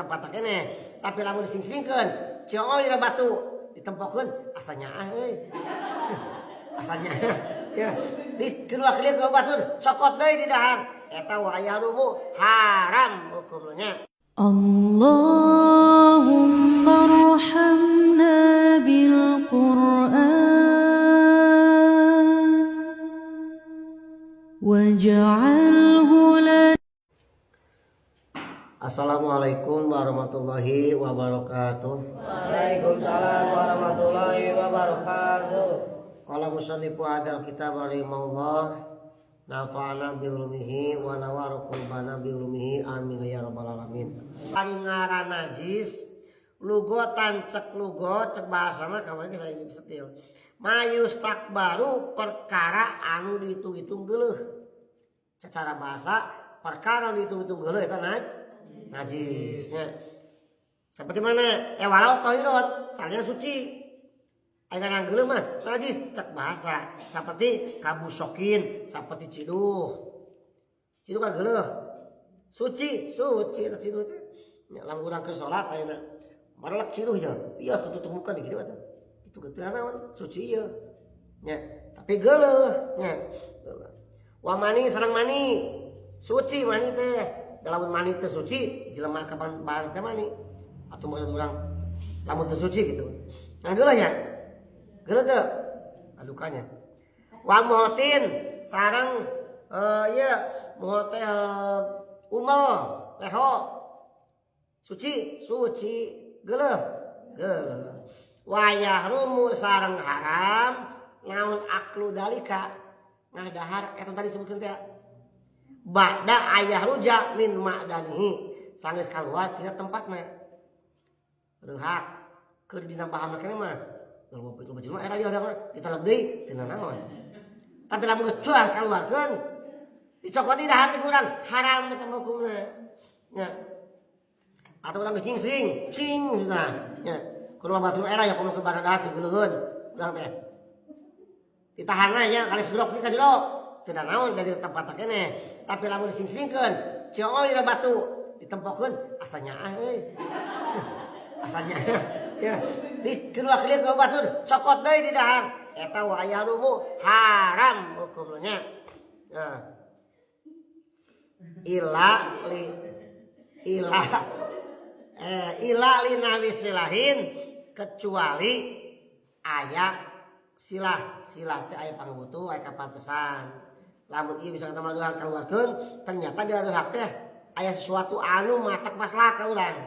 tempat keneh. Tapi lamun dising-singkeun, cioy dina batu ditempokeun asa nyaah euy. Asa nyaah. Ya, di kedua kali ke batu cokot deui di dahar. Eta wa yahrumu haram hukumnya. Allahumma arhamna bil Qur'an waj'alhu lana. Assalamualaikum warahmatullahi wabarakatuh. Waalaikumsalam warahmatullahi wabarakatuh. Qala musannifu hadzal kitab rahimahullah nafa'ana bi ulumihi wa nawwara qulubana bi ulumihi amin ya rabbal alamin. Ari ngaran najis lugotan cek lugot cek bahasa mah kamari saya setil. Mayus takbaru perkara anu dihitung-hitung geuleuh. Secara bahasa perkara anu dihitung-hitung geuleuh eta najisnya. Seperti mana? Walau tohirot, salnya suci. Ayo geuleuh mah najis cek bahasa. Seperti kabusokin, seperti ciduh. Ciduh kan geuleuh. Suci, suci eta ciduh teh. Nya lamun urang keur salat ayeuna merelek ciduh nya. Iya tutup muka di kieu mah teh. Itu teu naon, suci ieu. Nya, tapi geuleuh nya. Wa mani sareng mani. Suci mani teh. Lamun mani teh suci, jelema kapan bahan teh mani. Atuh mun urang lamun teu suci gitu. Nah geuleuh nya. Geuleuh teu? Adukanya. Wa muhotin sareng ieu muhot teh umel leho. Suci, suci, geuleuh, geuleuh. Wa yahrumu sareng haram naon aklu dalika ngadahar eta tadi sebutkeun teh. Ba'da ayah ruja min ma'danihi sanggeus kaluar tina tempatna. Reuhak keur dina paham keneh mah. Loba jelema era ieu mah ditaleb deui tina naon. Tapi lamun geus cuas kaluarkeun dicokot di dahar ti kurang haram eta hukumna. Nya. Atau urang geus nyingsing, cing sudah. Nya. Kudu batu era ya kudu barang dahar sigeuleuheun urang teh. Ditahan nya kali segrok ka jero. Teu naon dari tempat keneh. Tapi lamun disingsingkeun, cioy dina batu ditempokeun asa nyaah euy. Asa nyaah. Ya, di kedua kali ke batu cokot deui di dahar. Eta wa yahrumu haram hukumnya. Nah. Ila li ila ila li nawisilahin kecuali aya silah, silah teh aya pangbutuh aya kapantesan. Lamun ieu bisa ketemu dua keluarkeun ternyata di hak teh aya sesuatu anu matak masalah ka urang.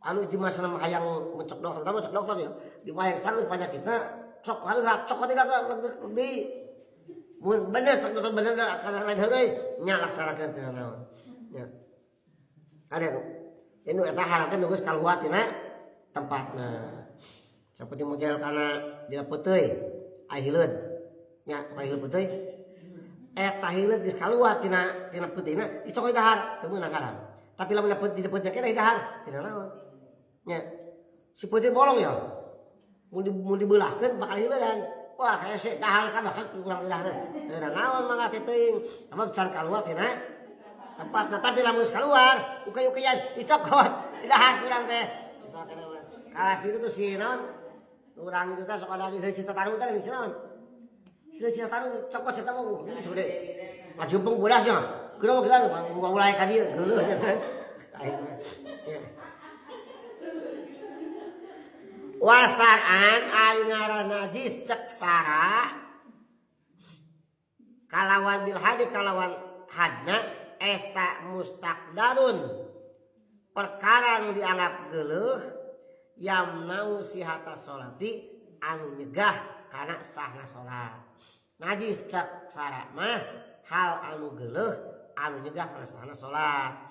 Anu di masa hayang mencok dokter, tahu mencok dokter ya. Di bayang sanggup penyakitna cok hak cok tidak lebih. Mun bener cek dokter bener da kana lain heureuy nya laksanakeun teh naon. Nya. Ada tuh. Ini eta haram teh geus kaluar tina tempatna. Seperti model kana dina peuteuy aya hileud. Nya aya hileud peuteuy. Eta hileud geus kaluar tina tina peuteuyna dicokot dahar teu meunang haram. Tapi lamun dina peuteuy keneh dahar tina naon. Nya. Si peuteuy bolong ya. Mun dibeulahkeun bakal hileudan. Wah, hese dahar kan hak kurang dahar. Teu naon mangga teh teuing. Ama can kaluar tina tempatna tapi lamun geus kaluar ukay-ukayan dicokot di dahar kurang teh. Kalas itu tuh si naon? Urang itu teh sok ada di Cita Taru teh di naon? Si Cita Taru cokot eta mah ini sudah. Majumpung budasnya. Geura geura mulai ka dieu geuleuh nya. Ya. Wasar'an ari ngaran najis cek sara kalawan bil hadi kalawan hadna esta mustaqdarun perkara nu dianggap geuleuh yamnau sihata sholati anu nyegah kana sahna salat. Najis cek sara mah hal anu geuleuh anu nyegah kana sahna salat.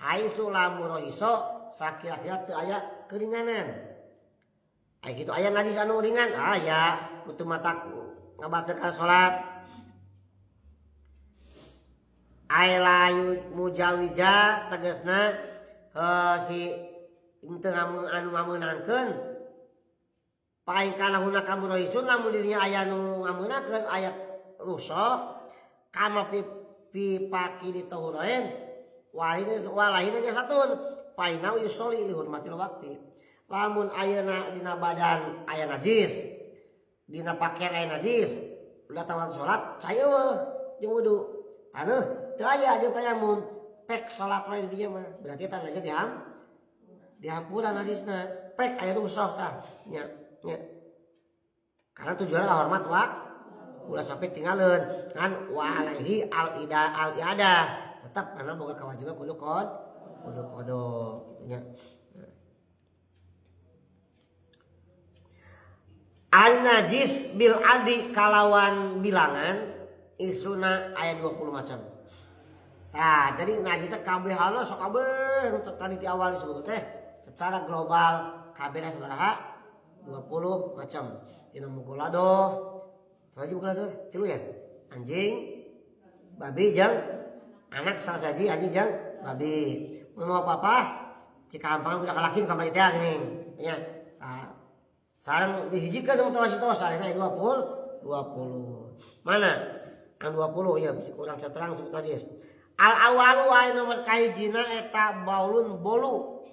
Haitsu lamun rohiso sakira-kira teu aya keringanan. Aya kitu aya najis anu ringan aya nu teu matak ngabatalkeun salat. Ai layu mujawija tegasna si teu anu ngameunangkeun paing kana huna kamu rohisun lamun dirinya aya nu ngameunangkeun aya rusuh kama pi paki di tahuroen walahin aja satun Painau yusoli li hurmatil waqti. Lamun ayeuna dina badan aya najis, dina pakaian aya najis, udah tawan salat cai eueuh jeung wudu. Taneuh teu aya jeung tayamum, pek salat we di dieu mah. Berarti eta najis dihampura najisna. Pek aya rusuh tah nya nya. Karena tujuannya hormat waktu ulah sampai tinggalin kan wa alaihi al ida al iada tetap karena boga kewajiban kudu kod kudu kodo gitu nya. Al najis bil adi kalawan bilangan isruna ayat 20 macam. Nah, jadi najisnya kabeh halus sok kabeh nu tadi di awal disebut teh secara global kabeh sabaraha 20 macam. Tina mugolado saji mugolado tilu ya. Anjing, babi jeung anak salah saji anjing jeung babi. Mun mau apa-apa cikampang udah kalaki kamari teh geuning nya. Nah, sareng dihijikeun mutawasito sareng 20 20. Mana? Anu 20 ya bisa kurang terang sebut najis. Al awalu aya nomor kahijina eta baulun bolu.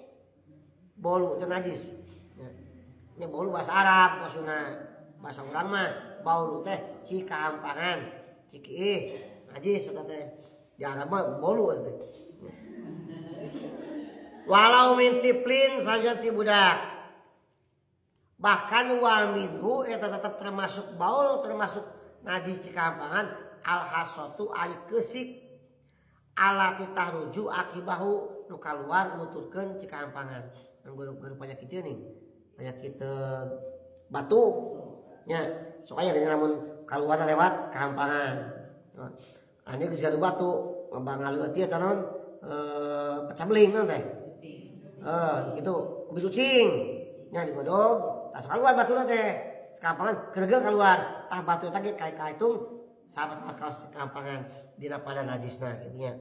Bolu teh najis. Nya, nya bolu bahasa Arab maksudna. Bahasa urang mah baulu teh cikahampangan, cikiih najis eta teh. Di Arab mah bolu eta teh. Walau min tiplin saja ti budak. Bahkan wa minhu eta tetap termasuk baul, termasuk najis cikahampangan al hasatu ari keusik alati tahruju akibahu nu kaluar nuturkeun cikahampangan. Anu gaduh penyakit ieu nih, penyakit batu nya sok aya geuning lamun kaluarna lewat kahampangan. Anjeun geus gaduh batu ngabaleueut ieu teh naon pecah beling naon teh. Gitu kumis ucing nya digodog tah sok kaluar batuna teh kahampangan geregel kaluar tah batu eta ge kahitung sahabat kaos kahampangan dina pada najisna kitu nya.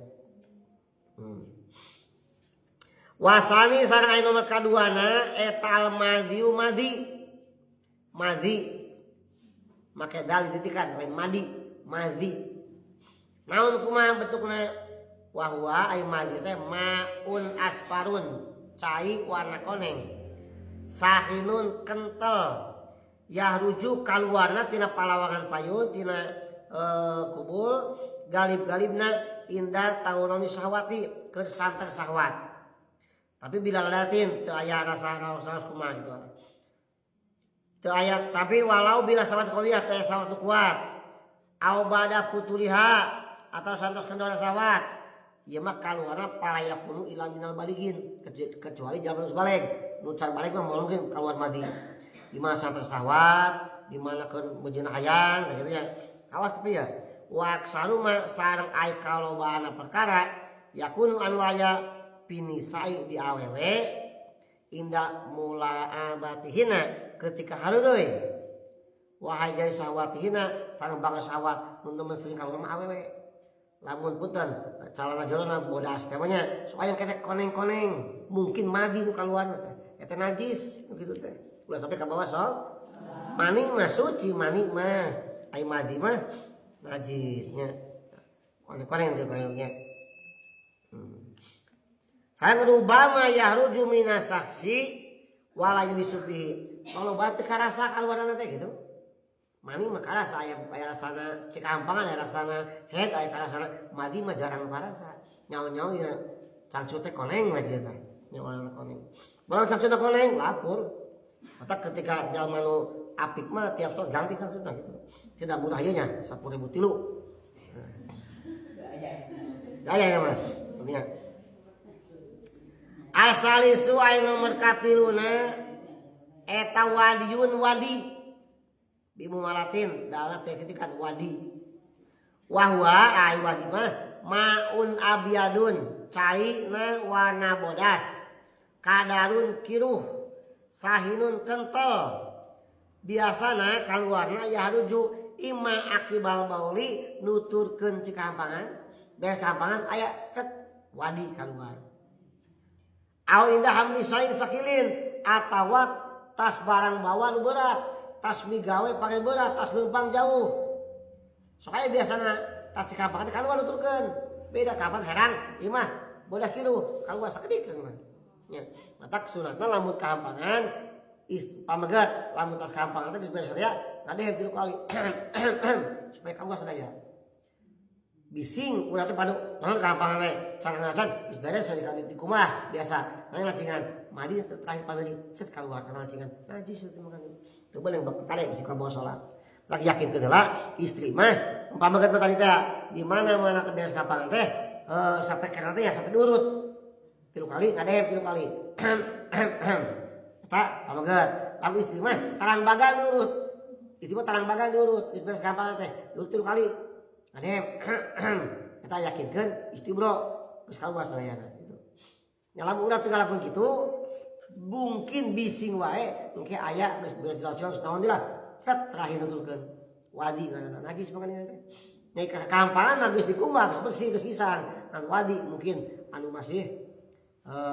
Wasani sareng aya nomor kaduana eta al madhiu madhi. Madhi make dal dititikan lain madi, madhi. Naon kumaha bentukna? Wa huwa ay madhi teh maun asparun, cai warna koneng. Sahinun kental. Yahruju kaluarna tina palawangan payun tina kubul galib-galibna indah tauroni syahwati keur santer syahwat. Tapi bila ladatin teu aya rasa raos-raos kumaha gitu. Teu aya tapi walau bila syahwat qawiyah teu aya syahwat nu kuat. Au bada puturiha atau santos kendor syahwat. Ieu mah kaluarna palayakunu ila minal baligin kecuali jalma nu baleg. Nu can baleg mah moal mungkin kaluar madi. Di mana santer syahwat, di mana keur meujeuh hayang gitu nya. Awas tapi ya. Wa aksaru ma sareng ai kalobaana perkara yakunu anu aya pinisai di awewe inda mulaabatihinna ketika hareureuy wahai jai sahwatihina sareng bangsa syahwat mun temen sering kaluar mah awewe lamun punten calana jorona bodas teh mah nya sok aya ketek koneng-koneng mungkin madi nu kaluarna teh eta najis nu kitu teh ulah sampai ka bawah sok mani mah suci mani mah ai madi mah najisnya koneng-koneng teh nya. Kan rubama yahruju minas saksi wala yuhisu bihi. Kalau batu karasa kaluarna teh gitu. Mani mah karasa aya rasana cikampangan aya rasana head aya karasana madi mah jarang karasa. Nyawa-nyawa ya cangcut teh koneng we kieu teh. Nyawa koneng. Balang cangcut teh koneng lapur. Mata ketika jalma nu apik mah tiap saat ganti cangcut teh gitu. Tidak murah ieu nya 10.000 tilu. Gaya ya mas. Artinya asalisu ay nomor katiluna eta wadiun wadi bimu malatin dalam teh titikan wadi wahwa ay wadi mah maun abyadun cai na warna bodas kadarun kiruh sahinun kental biasana kaluarna yahruju ima akibal bauli nuturkeun cikampangan beres kampangan aya cet wadi kaluar au indah hamli sain sakilin atawa tas barang bawa nu berat, tas migawe pakai berat, tas leumpang jauh. Sok aya biasana tas cikampangan teh kaluar nuturkeun. Beda kapan herang ieu mah bodas kieu kaluar sakedik mah. Nya, matak sunatna lamun kahampangan pamegat, lamun tas kahampangan teh geus beres sadaya ngadehem 3 kali supaya kaluar sadaya. Bising urang teh padu naon kahampangan we can geus beres we di kumah biasa. Nanya lancingan, madi terakhir padu set keluar kana lancingan. Najis teh makan. Teu beunang kade bisi kabawa salat. Lagi yakin ke heula istri mah pamegat mah tadi teh di mana-mana teh beres kahampangan teh sampai kana teh ya sampai diurut. 3 kali ngadehem 3 kali. Eta pamegat. Lamun istri mah tarang bagan diurut. Istri mah tarang bagan diurut geus beres kahampangan teh diurut 3 kali. Ngadehem. Eta yakinkeun istibro geus kaluar sadayana gitu. Nya lamun urang teu ngalakukeun kitu mungkin bising wae engke aya geus beres jelas-jelas naon deui lah. Set terakhir nuturkeun wadi ngaranna najis mah teh. Nya kahampangan mah geus dikumbah geus bersih geus isang. Ngan wadi mungkin anu masih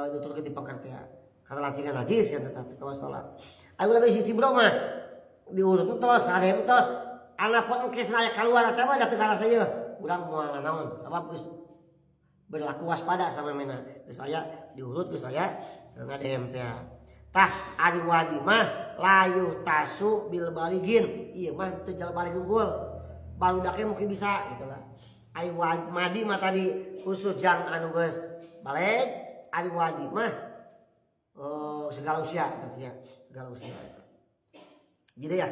nuturkeun di pangkar teh. Kana lancingan najis kan eta teh kawas salat. Aya urang geus istibro mah diurut entos ngadehem entos. Anapun engke cenah aya kaluar teh mah da teu karasa ieu. Urang moal nanaon sabab geus berlaku waspada sama mena. Geus aya diurut geus aya ngadehem teh. Tah ari wadi mah layu tasu bil baligin. Ieu mah teu jalan balig unggul. Baludaknya mungkin bisa gitu lah. Ari madi mah tadi khusus jang anu geus baleg, ari wadi mah segala usia berarti ya, segala usia. Jadi ya.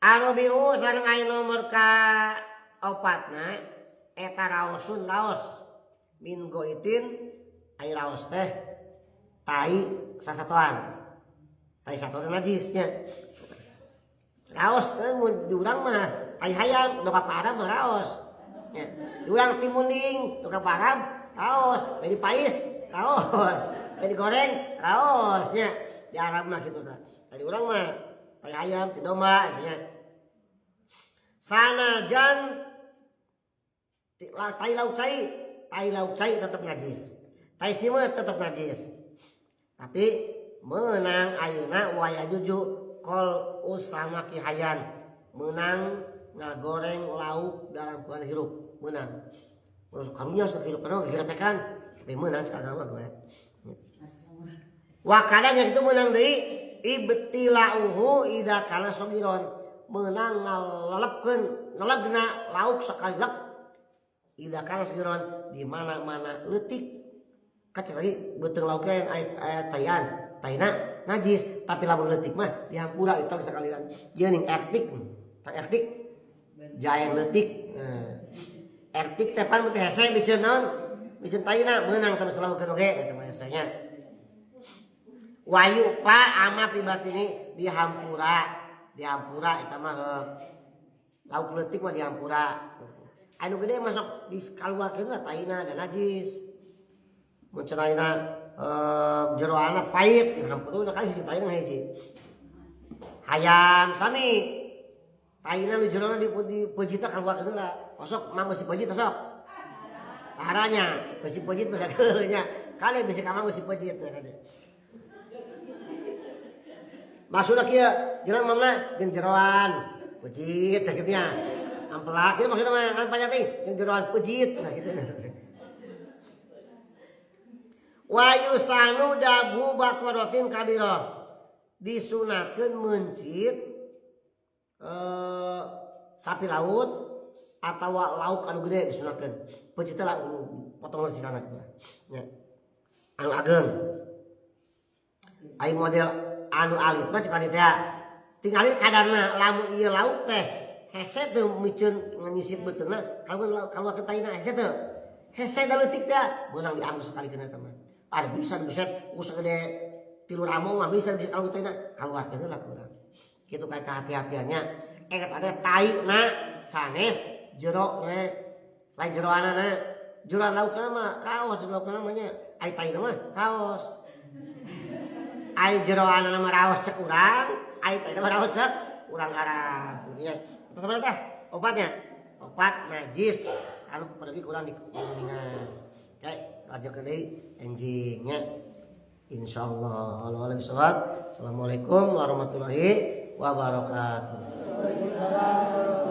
Arobiu sareng aya nomor ka opatna eta raosun raos min goitin ai raos teh tai sasatoan. Tai satoan najisnya. Raos teh mun di urang mah tai hayam nu ka Arab mah raos. Nya, di urang timunding nu ka Arab raos, bari pais raos, bari goreng raos nya. Di Arab mah kitu tah. Di urang mah tai hayam, tai domba gitu nya. Sanajan tai lauk cai tetep najis. Tai simeut tetep najis. Tapi menang ayeuna waya juju kol usama kihayan menang ngagoreng lauk dalam keadaan hirup menang. Terus karunya sakirup kana girepekan tapi menang sekarang mah gue. Wa kadang yang itu menang deui ibtilauhu idza kana sogiron menang ngalelepkeun ngelegna lauk sekali lek idza kana sogiron di mana-mana leutik kacau lagi beuteung lauknya yang aya tayan taina najis tapi lamun leutik mah dihampura itu sekalian ieu ning ertik tang ertik jaen leutik nah ertik teh pan teh hese biceun naon biceun taina meunang teh selamukeun oge eta mah hesenya wayu pa ama pibatini dihampura dihampura eta mah lauk leutik mah dihampura anu gede masuk di kaluarkeun lah taina dan najis mun cenah jeroana pahit dihampura kan hiji taina hiji hayam sami taina nu jerona di pejita kaluarkeun lah osok mah besi pejit osok aranya besi pejit mah nya kale besi kamang besi pejit kade maksudna kieu jelema mamna jeung jeroan pejit teh kitu nya ampelak kieu maksudna mah kan panjang teh jeung jeroan pejit nah kitu. Wayusanu dabu bakorotin kabiro disunatkeun meuncit sapi laut atawa lauk anu gede disunatkeun peuncit teh lah potong sikana kitu lah nya anu ageng ai model anu alit mah cek teh tinggalin kadarna lamun ieu lauk teh hese teu miceun nyisit beuteungna kaluar ke taina hese teu hese da leutik teh beunang diambil sekali kana teh mah ada bisa bisa usah gede tilu ramong mah bisa bisa kalau taina kaluar ke heula kurang kitu kayak kehati-hatiannya eta teh taina sanes jero na lain jeroanana jeroan laukna mah raos laukna mah nya ai taina mah raos ai jeroanana mah raos cek urang ai taina mah raos cek urang Arab gitu nya. Eta sabaraha teh opatnya opat najis anu pergi kurang di kuningan oke lanjutkeun deui enjingnya insyaallah. Allahu a'lam bishawab. Assalamualaikum warahmatullahi wabarakatuh. Waalaikumsalam.